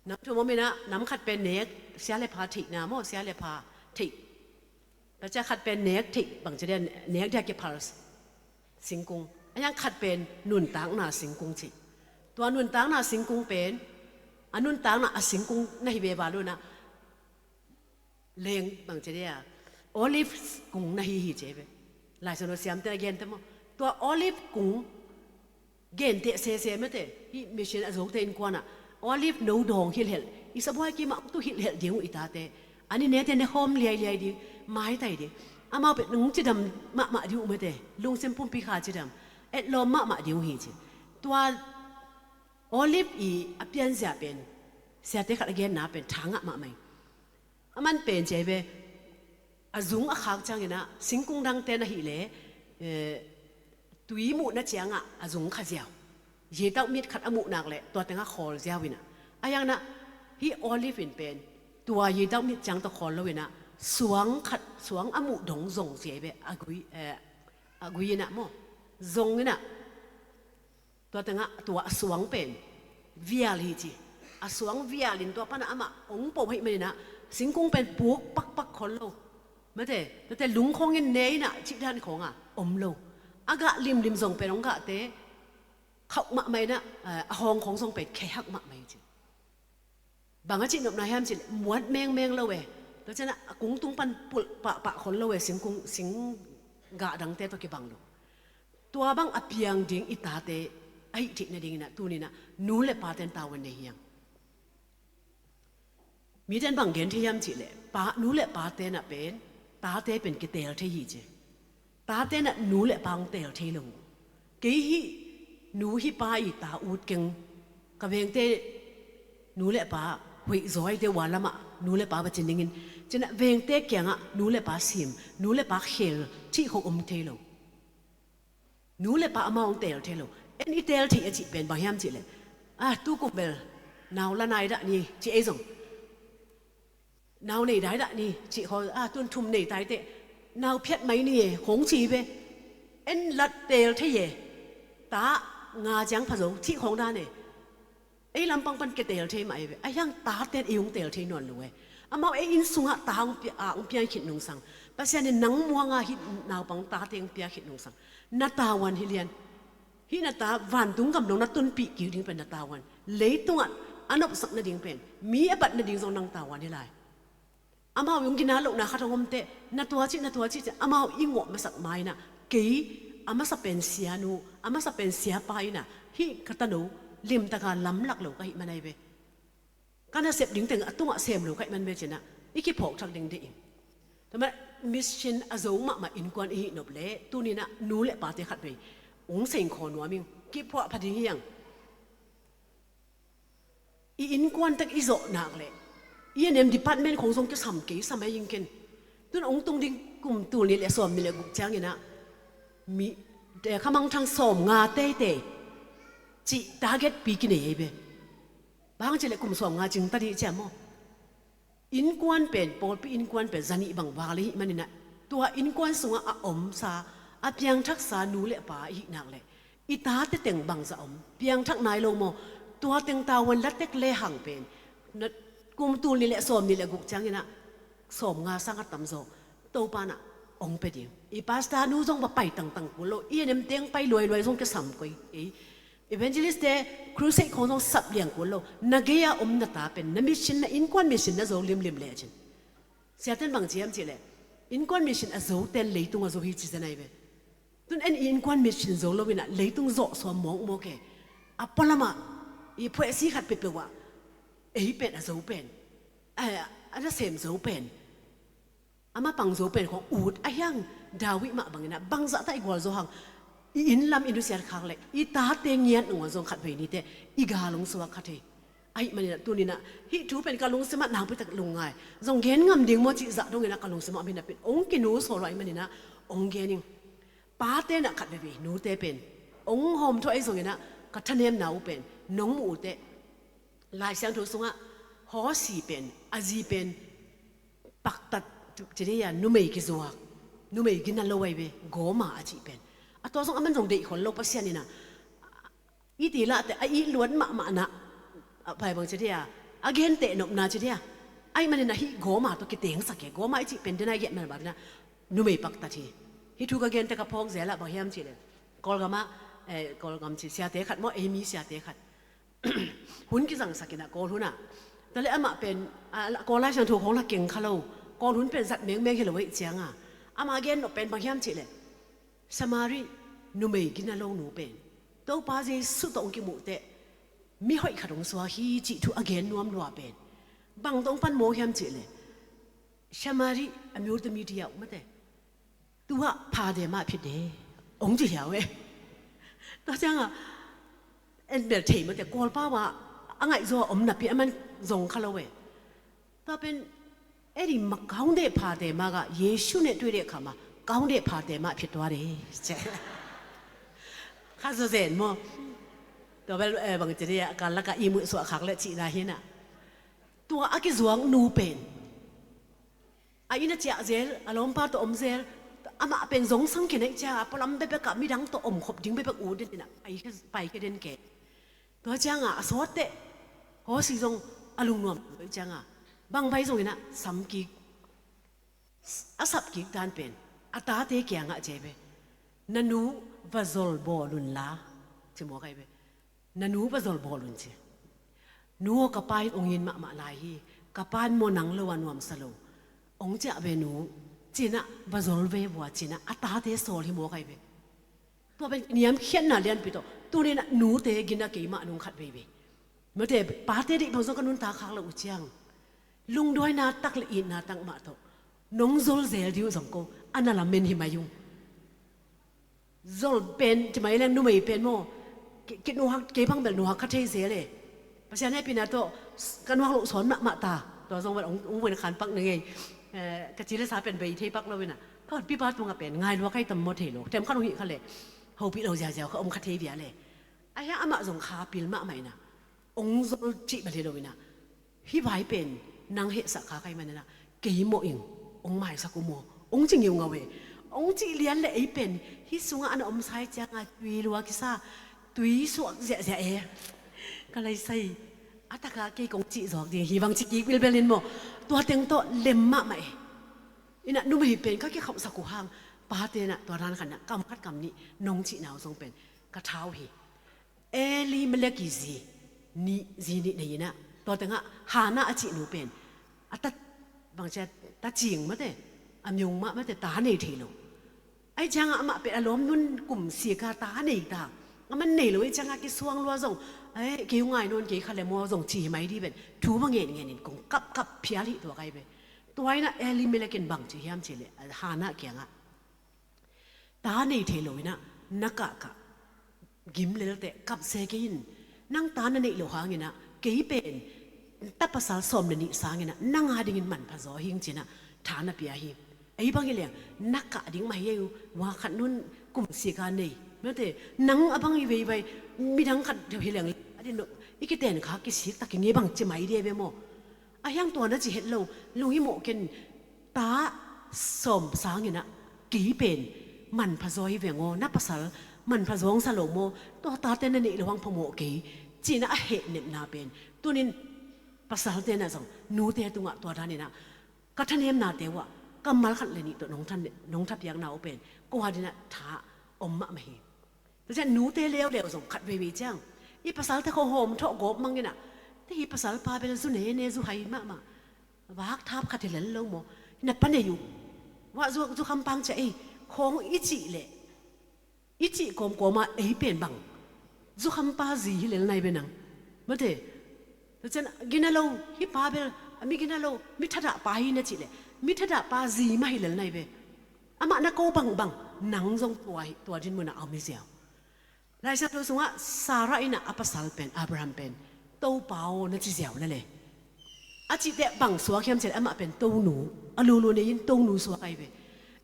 Nam thum om in ah nam khat pen nek, sia le pha theihna maw, sia le pha theih. Tua ciang khat pen nek theih bang ci dia, nek dia kiphal singkung. A hiang khat pen nuntakna singkung ci. Tua nuntakna singkung pen a nuntakna a singkung na hi ve val un ah leng bang ci dia, olive kung na hi hi ci ve. Lai Siangtho siamte na gente maw, tua olive kung gente sese mate, hih mission a zote innkuan ah olive no dawng hilhhelh, i sabuai kimah tu hilhhelh ding uh i tate. An i nete ne khawm liailiai ding, maitai ding. Amau pen nung cidam mahmah ding uh mate, lungsim pumpi kha cidam, etlawm mahmah ding uh hi ci. Tua olive i a pianzia pen siate khat a genna pen thangah mahmah hi. A man pen ci ve, a zung a khak ciangin ah singkung dangte na hih leh, eh, tui muhna ciangah a zung kha ziau. Yitau mit khat a muh nak leh tua tengah khawl ziau in ah. A hiang ah hih olive in pen tua yitau mit ciang tawh khawl lo in ah suang khat, suang a muh dong zong ci ve, a gui, eh, a gui in ah maw, zong in ah. Tua tengah tua a suang pen vial hi ci. A suang vial in tua panah amah hong po ahih manin ah singkung pen puk pakpak khol lo. Mate, tuate lung khawngin ne in ah cih dan khawngah om lo. A gah limlim zong pen hong gahte khauh mahmah in ah, eh, a hawng khawng zong pen khehak mahmah hi ci. Bang a cihnopna hiam cih leh muat mengmeng lo e. Tua ciang ah a kungtung pan pulh pahpah khol lo e, singkung, sing gah dangte tawh kibang lo. Tua bang a piang ding i tate ahih theih nadingin ah tuni-in ah nu le pate'n tavuan nei hi hang. Mite'n bang gen thei hiam cih leh pa, nu le pate'n ah pen tate pen kiteel thei hi ci. Tate'n ah nu le pa hong teel thei lo. Kei hih nu hih pa i ta ut keng, ka vengte nu le pa hoih zaw ahih teh ua lamah nu le pa va ci ning in ci-in ah vengte kiangah nu le pa sim, nu le pa kheel thei khong om thei lo. Nu le pa amau hong teel thei lo. En i teel theih a cih pen bang hiam cih leh, A, tu kum bel nau la nai dah ni, ci ei zong. Nau nei dai dah ni, cih khawng, a, tun thum nei tai teh nau phiat mai ni e, khawng ci ve. En lat teel thei e. Ta nga ciang pha zo, cih khawng dan e. Ei lampang pan ke teel thei mah e ve. A hiang ta ten ei hong teel thei nawn lo e. Amau ei inn sungah ta hong pia, a, hong piang khit nungsang, Pasian in nang muanga hih naupang ta te hong pia khit nungsang, na tavuan hi lian. Hih na ta, vantung gam dong na tunpih kik ding pen na tavuan. Leitungah a nopsak nading pen, mi a bat nading zong nang tavuan hi lai. Amau i hong gina lohna khat hong om teh, na tua cih, na tua cih, cih amau i ngawh masak ma-in ah, kei a masa pen sianu, a masa pen siapa in ah, hih ka tano limtaka lamlak lo ka hih man ahi ve. Ka nasep ding teng a tungah sem lo ka hih man ve ci-in ah, i kiphawk thak ding deih ing. Tua mah mission a zo mahmah innkuan i hih nop leh, tuni-in ah nu le pate khat vei hong seng khaw nuam ing, kiphuah pha ding hi hang. I innkuan tek i zawh nak leh, i A N M department khawng zong kisam kei, sam ahi ing ken. Tun hong tung ding kum tul nih le sawm nih le guk ciangin ah, mi, eh, khamangthang sawm nga teitei cih target pi kinei ahi ve. Bang hang cih leh kum sawm nga cing ta dih ciam maw? Innkuan pen, pawlpi innkuan pen zanih bang val ahih manin ah, tua innkuan sungah a omsa, a piangthaksa nu le pa i hih nak leh, i tate teng bangzah om, piangthak nai lo maw? Tua teng tavuan la tek lehang pen, na kum tul nih le sawm nih le guk ciangin ah, sawm nga sang a tamzaw Topa in ah hong pia ding. I pastor nu zong va pai tangtang kul lo, i A N M teng pai luailuai zong kisam kei. Evangelist te, crusade khawng zong sap liang kul lo. Na gei-a om na ta pen, na mission, na innkuan mission na zo limlim lecin, siaten bang ci hiam cih leh, innkuan mission a zo ten leitung a zo hi ci zen ahi ve. Tun en i innkuan mission zo lo-in ah leitung zawh suam mawkmawk e. A pualamah i phuaisi khat peuhpeuh ah, ei pen a zo pen, a, a nasem zo pen, a mapang zo pen khawng ut a hiang. David mah bangin ah bangzah ta i gualzo hang, i inn lam i nusiat khak leh, i tate ngiat nangawn zong khat vei ni teh i gal hong suak kha thei. Ahih manin ah tuni-in ah hih thu pen ka lungsim ah nakpi tak lungngai, zong gen ngam ding maw cih zah dongin ah ka lungsim ah om hi napi-in hong kinu sawl lo ahih manin ah hong gen ing. Pate in ah khat veivei nute pen hong hawmthawh ahi zongin ah, ka thanemna uh pen nong muh uh teh, Lai Siangtho sungah Hosea pen, a zi pen paktat, ci dih a, numei kizuak, numei gina lo ahi ve, Gomer a cih pen. A tua zong aman zong deih khol lo, Pasian in ah, i ti lah teh a it luat mahmah na, a pai bang ci dih a, a genteh nopna ci dih a, ahih manin ah hih Gomer tawh kitengsak e. Gomer i cih pen den a i gen man bang in ah, numei paktat hi. Hih thu ka gen teh ka phawk zel ah, bang hiam cih leh, Kawlgam ah, eh, Kawlgam ci, siate khat maw, ei mi siate khat, hun kizangsak in ah, Kawl hun ah. Tua leh amah pen, a, Kawl Lai Siangtho khawng la keng kha lo, Kawl hun pen zat mengmeng hi lo ahih ciangin, amah gen nop pen bang hiam cih leh, Samari numei gina lo nu pen Topa Jesu tawh hong kimuh teh, mi hoih khat hong suak hi cih thu a gen nuam lua pen, bang tawh hong pan mawk hiam cih leh, Samari a miur teh mi diau mate, tua phate mah phit de, hong ci hiau e. Tua ciangin en bel thei mate, Kawlpau ah a ngaihzaw a om napi-in aman zong kha lo e. Tua pen, ei ding mah ka hong deh phate mah ah, Jesu ne tui deh kha mah, ka hong deh phate mah phit tua de, ci. Kha zaw zen maw? Tua bel, eh, bang ci dih a, ka lak ah ihmut suah khak leh cihna hi-in ah, tua a kizuak nu pen, a inn a ciah zel, a lawmpa tawh om zel, amah pen zongsang khin ahih ciangin, a pualam bekbek ah midang tawh omkhop ding bekbek ut den in ah, pai khia, pai khia den kei. Tua ciangin a sawt teh, Hosea zong a lungnuam lo ahih ciangin, bang bai zongin ah sam kik, a sap kik dan pen, a tate kiangah ci ve, na nu va zol bawl un la, ci mawk ahi ve. Na nu va zol bawl un ci. Nu aw, ka pa in hong it mahmah lai hi. Ka pa in maw nang lo a nuamsa lo, hong ciah ve nu, ci-in ah va zol ve vua, ci-in ah a tate sawl hi mawk ahi ve. Tua pen niamkhiatna lianpi tawh, tuni-in ah nute gina kei mah nung khat veivei. Mate, pate deih bang zong ka nuntak khak lo uh ciang, lungduaina tak le itna tak mah tawh nong zol zel dih uh zong ko, a na lamen hi mai ung. Zol pen, ci mai leng numei pen maw, ki, kinuak, kei bang bel nuak kha thei zel e. Pasian hehpihna tawh ka nuak loh sawn mahmah ta. Tua zong bel hong, hong vun khanpak na ngei. Eh, ka ci le sa pen bei thei pak lo in ah, ka hotpipa tungah pen ngai lua ka hi tam maw thei lo. Tem khat hong hih kha leh, hopih lo ziauziau kha om kha thei vial e. A hia amah zong kha pil mahmah in ah, Ong zol cih bel hi lo inah, hih vai pen nang hehsak kha ka hih maninah kei mawh ing, ong maisak uh maw, ong ci ngeungau e. Ong cih lian le ei pen hih sungah a na omsa ih cianga tui lua kisa, tui suak ziahziah e. Ka laisai a taka kei kong cih zawk ding hi bang ci kik bilbel in maw. Tua teng tawh lem mahmah e. Inah numei pen ka kikhauhsak uh hang, pate inah tua dan khat inah kam khat kam nih nong cihna uh zong pen ka tha uh hi. Elimelek i zi nih, zi nih nei inah, tua tengah Hannah a cihnu pen a ta, bangcia, ta cing mate, a miung mah mate, ta nei thei lo. Aih ciangah amah pen a lawm nun kum sika ta nei ta, a man nei lo. Aih ciangah kisuang lua zong, eh, kei uh ngai nawn kei kha le maw zong ci hi mai dih pen thu va ngen ngenin kong kapkap phial hih tua kai ve. Tua inah Elimelek in bang ci hiam cih leh, Hannah kiangah, ta nei thei lo inah na kahkah gim lelte kap se kei in. Nang ta na neih lo hanginah kei pen ta pasal sawm le nih sanginah nang a dingin manpha zaw hing cinah tha na pia hi. Ei bang hi leng na kah ding mah hi ei uh, va khat nun kum sika nei mate, nang a bang hi veivei, midang khat hi leng a din i kiten kha kisik tak i ngei bang ci mai dia ve maw. A hiang tua na ci het lo, lunghimawh ken, ta sawm sanginah kei pen manpha zaw hi veng aw, na pasal manpha zaw hong sa lo maw, tua tate na neih lo hang phamawh kei, cinah a hehnepna pen tunin pasalte inah zong nute tungah tua daninah ka thanemnate uhah kammal khat le nih tawh nong tha, nong thapiakna uh pen kua dinah tha om mahmah hi. Tua ciah nute leuleu zong khat veivei ciang i pasalte khawng hawm thawh gawp manginah, te hi pasal pa bel zu ne ne, zu hai mahmah, vak thap khat hi lel lo maw, na pa nei uh, vah zu, zu khampang ciah ei khawng i cih leh, i cih kawmkawma ei pen bang zu khampa zi hi lel nai ve nang. Mate, tua cian gina lo, hi pa bel a mi gina lo, mi thadah pa hi na cih leh mi thadah pa zi mah hi lel nai ve. Amah na ko bangbang nang zong tua hi, tua din munah a om hi ziau. Laisiangtho sungah Sarah inah a pasal pen, Abraham pen, Topa aw na ci ziau na le. A cihte bang suak hiam cih leh amah pen tonu, a lulu nei in tonu suak ai ve.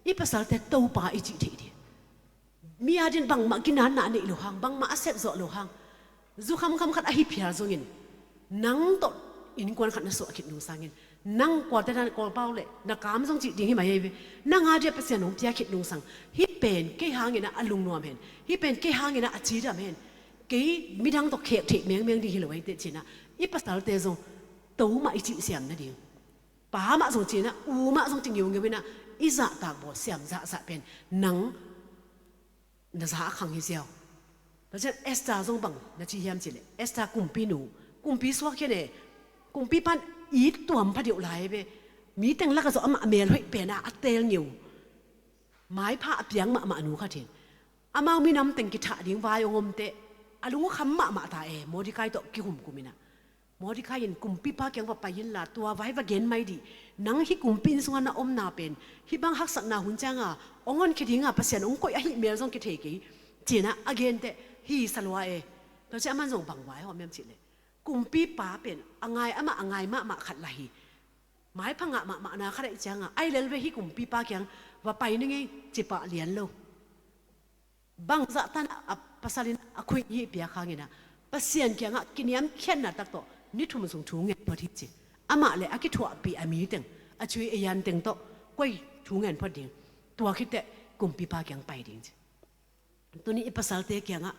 I pasalte Topa i cih theih dih. Mi a din bangmah ginatna a neih lo hang, bangmah a sepzawh lo hang, zu khamkham khat ahi phial zongin, nang tawh innkuan khat na suah khit nung sangin, nang kuate dan kawlpau le na kam zong cih ding hi mai ei ve. Nang a dia Pasian hong pia khit nung sang, hih pen kei hanginah a lungnuam hen, hih pen kei hanginah a cidam hen, kei midang tawh khek theih mengmeng ding hi lo ei teh cinah, i pasalte zong to mah i cih siam nading, pa mah zong cinah, u mah zong ci ngeungeu inah, i zahtak bawl siam zahzah pen nang na za a khang hi ziau. Tua cian Esther zong bang na ci hiam cih leh, Esther kumpinu, kumpi suak hian e, kumpipan it tuam pha deuh lai ve. Mi teng lakah zong amah a mel hoih pena a teel ngeu, maipha a piang mahmah nu khat hin, amau minam teng kithah ding vai hong om teh a lung uh kham mahmah ta e, Mordecai tawh kihumkum inah. Mordecai in kumpipa kiang va pai inla, tua vai va gen mai dih. Nang hih kumpi inn sungah na omna pen hih bang haksatna hun cianga hong honkhia dinga Pasian hong koih ahih mel zong kithei kei, cinah a genteh hi sa lua e. Tua ciah aman zong bang vai hawm hiam cih leh, kumpipa pen a ngai, amah a ngai mahmah khat lah hi. Maipha ngah mahmahna khat aih cianga, ai lel ve, hih kumpipa kiang va pai ning ei, cipah lian lo. Bangzah tanah a pasal in a khuih hih piak hanginah, Pasian kiangah kiniamkhiatna tak tawh ni thum sung thu ngen phot hi ci. Amah le a kithuahpih a mi teng, a cui a yan teng tawh koi thu ngen phot ding. Tua khitteh kumpipa kiang pai ding ci. Tuni i pasalte kiangah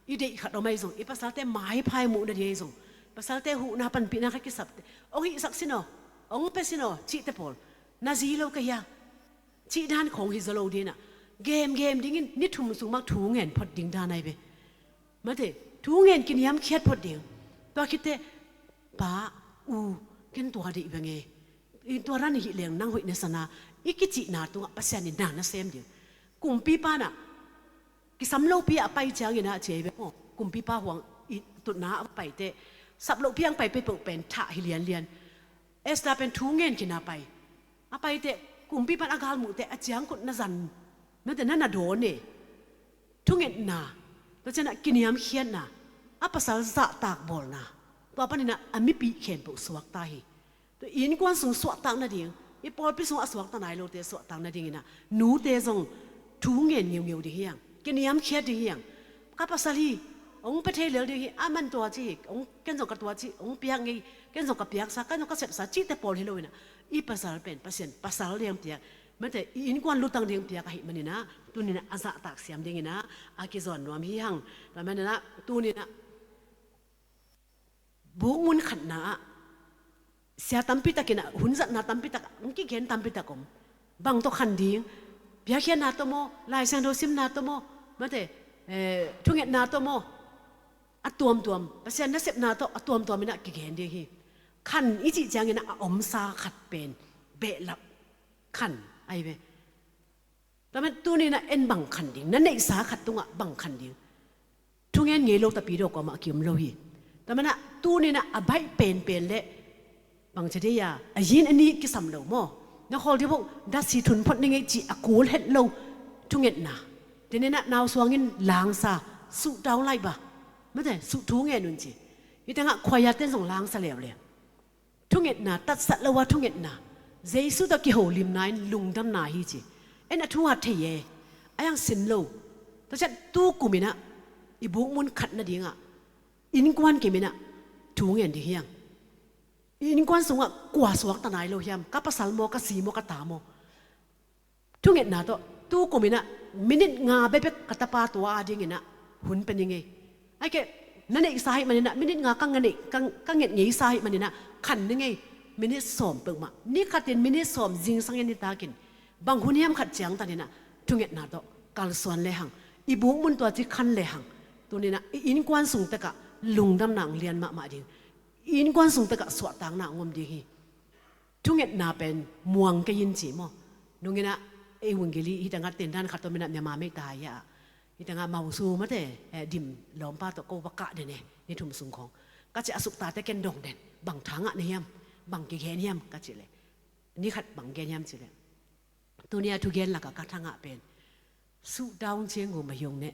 i deih khat om ahi zong, i pasalte maipha i muh nading ahi zong, pasalte huhna panpihna khat kisapte, hong hihsak sin aw, hong pia sin aw, cihte pawl na zi lo ka hia, cih dan khawng hi zaw lo dinah, gemgem dingin ni thum sung bang thu ngen phot ding dan ai ve. Mate, thu ngen kiniamkhiat phot ding. Tua khitteh, pa, u, ken tua deih veng e. I tua dan hih leng nang hoih na sana, i kicihna tungah Pasian in na na sem ding. Kumpipa nah kisam lopi ah a pai cianginah ci ai ve maw. Kumpipa huang i tutna a paiteh, sap lohpi ang pai peuhpeuh pen thah hi lianlian. Esther pen thu ngen khin a pai. A paiteh kumpipan a galmuhteh a ciangkut na zan, nate na na dawn e. Thungetna, tua cianah kiniamkhiatna, a pasal zahtak bawlna, tua paninah a mipih khempeuh suakta hi. Tua innkuan sung suahtak nading, i pawlpi sungah a suakta nai lote suahtak nadinginah nute zong thu ngen ngeungeu ding hiang, kiniamkhiat ding hiang. Ka pasal hi, hong pia thei lel ding hi, a man tua ci hi, hong, ken zong ka tua ci, hong piak ngei, ken zong ka piaksa, ken zong ka sepsa cihte pawl hi lo inah, i pasal pen Pasian pasal ding piak, mate, i innkuan lutang ding piak ahih maninah, tuninah a zahtak siam dinginah a kizawn nuam hi hang. Tua maninah tuninah bukmun khatna ah sia tampi takinah, hun zatna tampi tak, hong kigen tampi tak om. Bang tawh khan ding? Piakkhiatna tawh maw, Lai Siangtho simna tawh maw, mate, eh, thungetna tawh maw, a tuamtuam, Pasian nasepna tawh a tuamtuam inah kigen ding hi. Khan i cih cianginah a omsa khat pen behlap khan ahi ve. Tua man tuninah en bang khan ding, na neihsa khat tungah bang khan ding? Thungen ngei lo tapi dawh kawmah a ki-om lo hi. Tua manah tuninah a baih penpen le bang ci dei a, a yin a nih kisam lo maw? Na khawl dih bawk, datsi thun phot ning ei cih a kul het lo thungetna. Teninah nausuangin langsa, suhtaung lai ba, mate, suhthu ngen un ci. Hi tengah khuaiaten zong langsa leuleu. Thungetna, tatsat lo a thungetna, Jesu tawh kiholimna in lungdamna hi ci. En a thu hat thei e, a hiang sin lo. Tua ciat tu kuminah i bukmun khat nadingah innkuan kiminah thu ngen ding hiang. I innkuan sungah kua suakta nai lo hiam? Ka pasal maw, ka zi maw, ka ta maw? Thungetna tawh tu kuminah minit nga bekbek ka tapa tua a dinginah hun pe ning ei. Aike, na neihsa ahih maninah minit nga ka nget ngei, ka, ka nget ngeisa ahih maninah khan ning ei. Minit sawm peuhmah, ni khatin minit sawm zingsangin nitakin bang hun hiam khat ciangtaninah thungetna tawh kalsuan lehang, i bukmun tua ci khan lehang, tuninah i innkuan sung tekah lungdamna hong lian mahmah ding, i innkuan sung tekah suahtakna hong om ding hi. Thungetna pen muang kei in ci maw? Nunginah ei vunggili hi tengah tendan khat tawminah Myanmar meita hai ah, hi tengah mausu mate, eh, dim lawmpa tawh ko va kah den e, ni thum sung khawng. Ka ci a suktate ken dong den, bang thangah na hiam, bang kigen hiam ka ci le, ni khat bang gen hiam ci le, tunia thugen lakah ka thangah pen, suhtaung ciang gu ma hiong neh,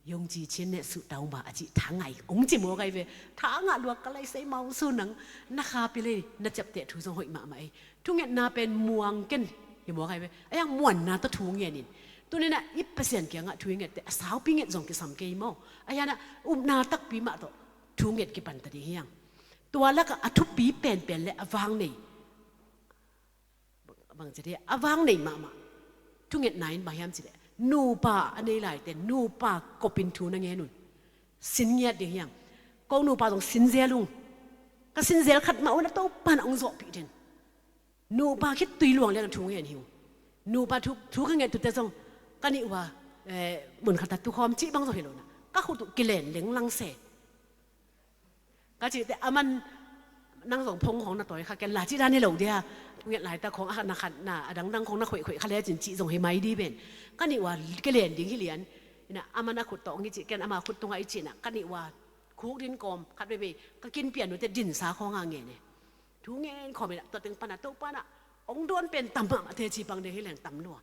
hiong ci cian neh suhtaung ba a cih thangah ong ci mawk ahi ve. Thangah luak ka lai sei mausu nang, na khapi lei na ciapteh thu zong hoih mahmah ei. Thungetna pen muang ken hi mawk ahi ve. A hiang muanna tawh thu ngenin, tuninah i Pasian kiangah thu i ngette a saupi nget zong kisam kei maw? A hianah upna takpi mah tawh thu nget kipanta ding hiang. Tua lakah a thupi penpen le a vang nei, bang ci dei a, vang nei mahmah thungetna in bang hiam ci le, nupa a nei laite nupa kopin thu na ngen un. Sin ngiat ding hiang. Ko nupa zong sin zel ung. Ka sin zel khat mah un a Topan hong zawhpih den. Nupa khit tui luang lian a thu ngen hi ung. Nupa thu, thu ka nget tute zong ka nih ua, eh, mun khat a tukhawm cih bang zong hi lo na, ka khut uh kilen lenglang se. Ka cihte a man, nang zong phong khawng na tawi kha ken la cih dan hi lo dia. Thunget laitak khawng a khat na khat na a dangdang khawng na khoihkhoih kha lecin cih zong hi mai di ven. Ka nih ua kilen ding hi lian. Inah a man a khut tawh ngi cih ken ama khut tungah i cih inah ka nih ua khuk din kawm khat veivei ka kin pian nute dinsa khawng a ngen e. Thu ngen khawm inah tua teng panah Topanah ong dawn pen tam mahmah teci pang ding hi leng tam lua.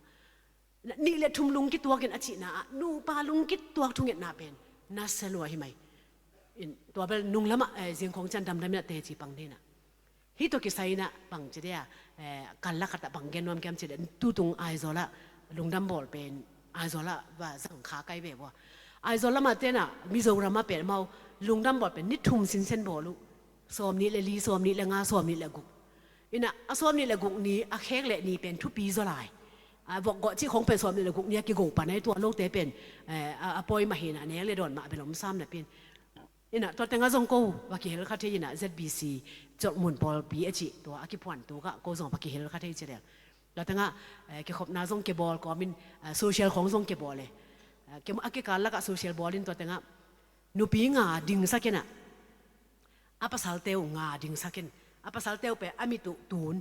Nih le thum lungkituakin a cihna ah nupa lungkituak thungetna pen nasia lua hi mai. In, tua bel nunglamah, eh, zingkhawng cian damdam inah teci pang dinah. Hih tawh kisai inah bang ci dia, eh, kal lakhatah bang gen nuam kiam ci le, tutung Aizawl ah lungdam bawl pen Aizawl ah va zang kha kai ve vua. Aizawl lamah tenah Mizoram ah pen amau lungdam bawl pen ni thum sinsen bawl uh. Sawm nih le li, sawm nih le nga, sawm nih le guk. Inah a sawm nih le guk ni a khek le ni pen thupi zaw lai. A vok gawh cih khawng pen sawm nih le guk ni a kigo pan ahi tua lote pen, eh, a, a pawi mah hinah nek le dawn mah bel om sam napi in. Inah tua tengah zong ko va kihel kha thei inah Z B C Cawlhmun pawlpi a cih tua a kiphuan tukah ko zong va kihel kha thei ci lel. Tua tengah, eh, kikhopna zong kibawl kawmin, eh, social khawng zong kibawl e. Eh, ki, a kikal lakah social bawl in tua tengah nupi nga dingsak inah a pasalte uh nga dingsak in, a pasalte uh pen a mit uh tun.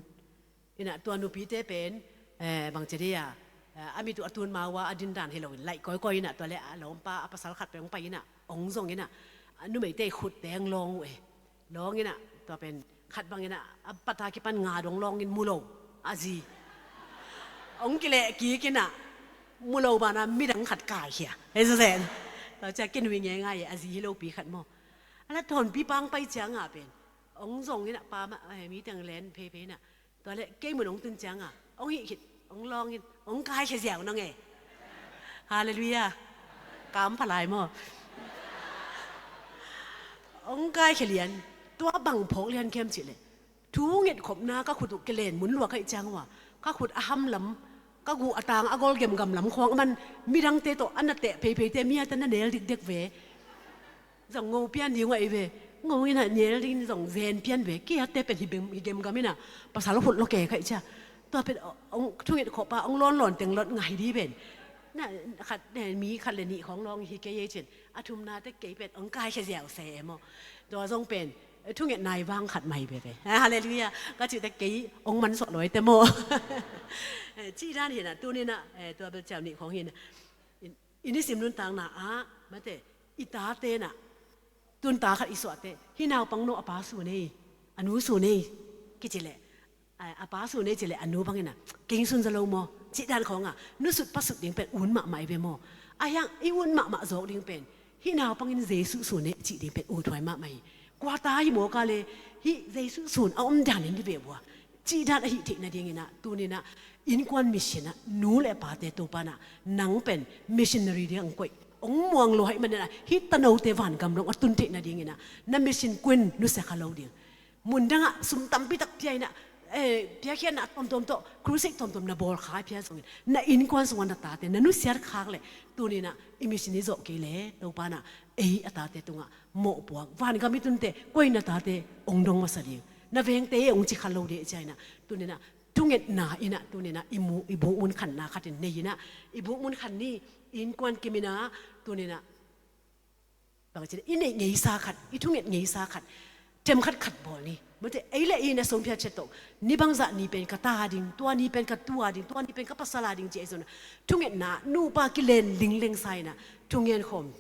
Inah tua nupite pen, eh, bang ci dia, eh, a mit uh a tun ma ua a dindan hi loin laih kawikawi inah tua le a lawmpa a pasal khat pen hong pai inah ong zong inah a numeite i khutte hong lawng uh e. Lawng inah tua pen khat bang inah a pata kipan nga dong lawngin mu lo a zi. Hong kileh kik inah mu lo banah midang khat kaikhia. Hei zazen. Tua cia kinui ngeingai e, a zi hi lopi khat maw. A la tawnpi pang pai cianga pen hong zong inah pa mah, eh, mi teng len pheiphei inah. Tua le kei mun hong tun cianga hong hih khit hong lawngin hong kaikhia ziau nang e. Halleluiah. Kam phalai maw? Hong kaikhia lian, tua bang phawk lian khiam cih leh, thu ngetkhopna ka khut uh kilen mun lua ka hih ciang uh a, ka khut a ham lam, ka guh a tang a gol gemgam lam khawng a man, midangte tawh a na teh pheiphei te, mi a te na nel dikdek ve. Zong ngo pian ding uh a hi ve. Ngo in a nel ding zong ven pian ve. Kiatte pen hi bem, hi gemgam in a, pasal khut lua ke ka hih ciang. Tua pen hong, thu ngetkhop a hong lawnlawn teng lot ngai di pen. Na, khat, eh, mi khat le nih khawng lawng hi kei ei cin. A thumna te kei pen hong kaikhia ziau se e maw. Tua zong pen, eh, thungetna i vang khat mah hi veve. Eh, halleluiah. Ka cih te kei hong mansuah lua ei te maw. Eh, cih dan hi in a, tuni in a, eh, tua bel ciau nih khawng hi in a. I, i nisim nuntakna ah, mate, i tate in a, tun ta khat i suah te, hih naupang no a pa sun ei, a nu sun ei, kici leh, a, a pa sun ei ci leh a nu bang in a, kei sun zaw lo maw, cih dan khawng a, nu sut pa sut ding pen un mahmah hi ve maw. A hiang i un mahmah zawk ding pen, hih naupang in Jesuh sun ei cih ding pen uthuai mahmah hi. Kua ta hi maw ka leh, hih Jesuh sun a om dan in hi ve ua. Cih dan a hih theih nading in a, tuni in a, innkuan mission ah, nu le pate Topa in a, nang pen missionary ding hong koih. Hong muang lua ahih manin a, hih tanote vangam dong a tun theih nading in a, na mission kun nusia kha lo ding. Mun dang ah sum tampi tak pia in a, eh, piakkhiatna tuamtuam tawh, crusade tuamtuam na bawl kha pia zongin, na innkuan sungah na tate, na nusiat khak leh, tuni in a, i mission i zawh kei leh, Topa in a, ei a tate tungah, mawhpuak, vangam i tunte, koi na tate, hong dong masa ding. Na vengte, hong ci kha lo ding, cia in a, tuni in a, thungetna in a, tuni in a, i mu, i buk mun khanna khat in nei in a, i buk mun khan ni, innkuan kim in a, tuni in a, bang ci in a, i neih ngeisa khat, i thunget ngeisa khat, them khat khat bawl ni. Mate, ei le ei na sawm phiat ciat tawh, ni bangzah ni pen ka ta ding, tua ni pen ka tu a ding, tua ni pen ka pasal a ding ci ei zong a. Thungetna, nupa kilen lingleng sa in a, thungen khawm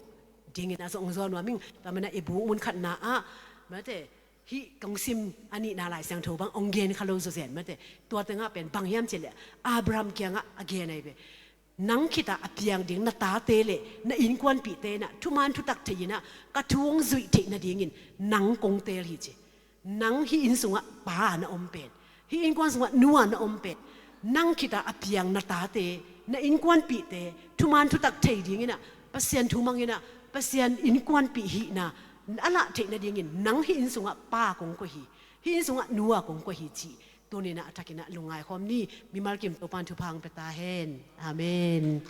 ding in a zong zaw nuam ing, tua man a i buk mun khatna ah, mate, hih kong sim a nihna Lai Siangtho bang hong gen kha lo zawzen mate. Tua tengah pen bang hiam cih leh Abraham kiangah a gen ahi ve. Nang khitah a piang ding na tate le na innkuanpihte in a thuman thutak thei in a ka thu hong zuih theih nadingin nang kong teel hi ci. Nang hih inn sungah pa a na om pen, hih innkuan sungah nu a na om pen, nang khitah a piang na tate, na innkuanpihte thuman thutak thei ding in a Pasian thu mang in a Pasian innkuanpih hihna a lah theih nadingin nang hih inn sungah pa kong koih hi, hih inn sungah nu a kong koih hi cih tuni in a a thakin a lungngai khawm ni. Mimal kim Topa'n thupha hong pia ta hen. Amen.